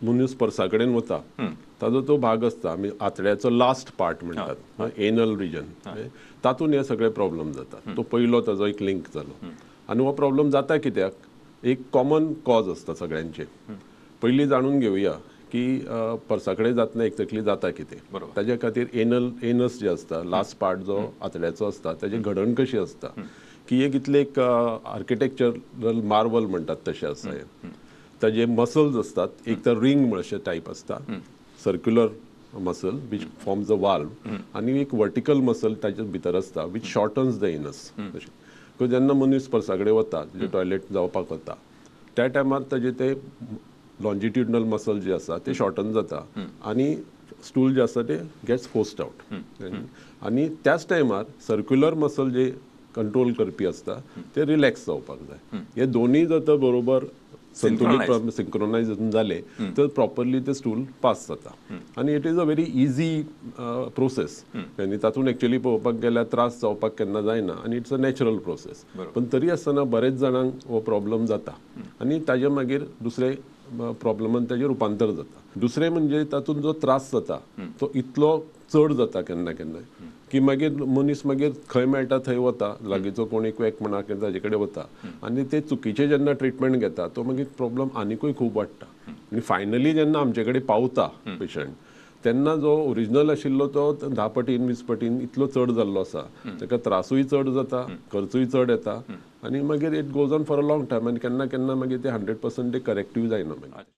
मनीस परसा कडेन वता ताजो तो भाग आसता, आमी आतड्याचो लास्ट पार्ट म्हणटात, एनल रिजन, तातूंत हे सगळे प्रॉब्लम जातात. तो पयलो ताजो एक लिंक जालो. आनी हो प्रॉब्लम जाता कित्याक, एक कॉमन कॉज आसता सगळ्यांचे. पयलीं जाणून घेवया की परसा कडेन जातना एक्झॅक्टली जाता कितें. ताज्या खातीर एनल एनस जे आसता, लास्ट पार्ट जो आतड्याचो आसता, ताजी घडण कशी आसता की एक इतले एक आर्किटेक्चरल मार्वल म्हणटात तशें आसा हें. ताजे मसल्स आसतात, एक तर रिंग अशें टायप आसता, circular muscle which forms a valve, आनी एक वर्टिकल मसल ताच्या भितर आसता which शॉर्टन्स the anus. अशें because जेन्ना मनीस परसा कडेन वता, टॉयलेट जावपाक वता, त्या टायमार ताजे ते लॉन्जिट्युडनल मसल जे आसा ते शॉर्टन जाता आनी स्टूल जे आसा ते गेट्स फोर्स्ड आवट. आनी त्याच टायमार सर्क्युलर मसल जे कंट्रोल करपी आसता ते रिलॅक्स जावपाक जाय. हे दोनूय जर तर बरोबर संतुलीत सिंक्रोनायज जाले तर प्रॉपरली ते स्टूल पास जाता. आनी it is a very easy process आनी तातूंत एक्चुअली पळोवपाक गेल्यार त्रास जावपाक केन्ना जायना आनी it's a natural process. पण तरी आसतना बरेच जाणांक हो प्रॉब्लम जाता आनी ताजे मागीर दुसरे प्रॉब्लमान ताजें रुपांतर जाता. दुसरें म्हणजे तातूंत जो त्रास जाता तो इतलो चड जाता केन्ना केन्ना की मागीर मनीस मागीर खंय मेळटा थंय वता, लागींचो कोण एक वॅक म्हणा कितें ताजे कडेन वता आनी ते चुकीचे जेन्ना ट्रिटमेंट घेता तो मागीर प्रॉब्लम आनिकूय खूब वाडटा. आनी फायनली जेन्ना आमचे कडेन पावता पेशंट तेन्ना जो ओरिजिनल आशिल्लो तो 10 पटीन 20 पटीन इतलो चड जाल्लो आसा, ताका त्रासूय चड जाता, खर्चूय चड येता आनी मागीर it goes on for a long time. आनी केन्ना केन्ना मागीर ते 100% ते करेक्टूय जायना मागीर.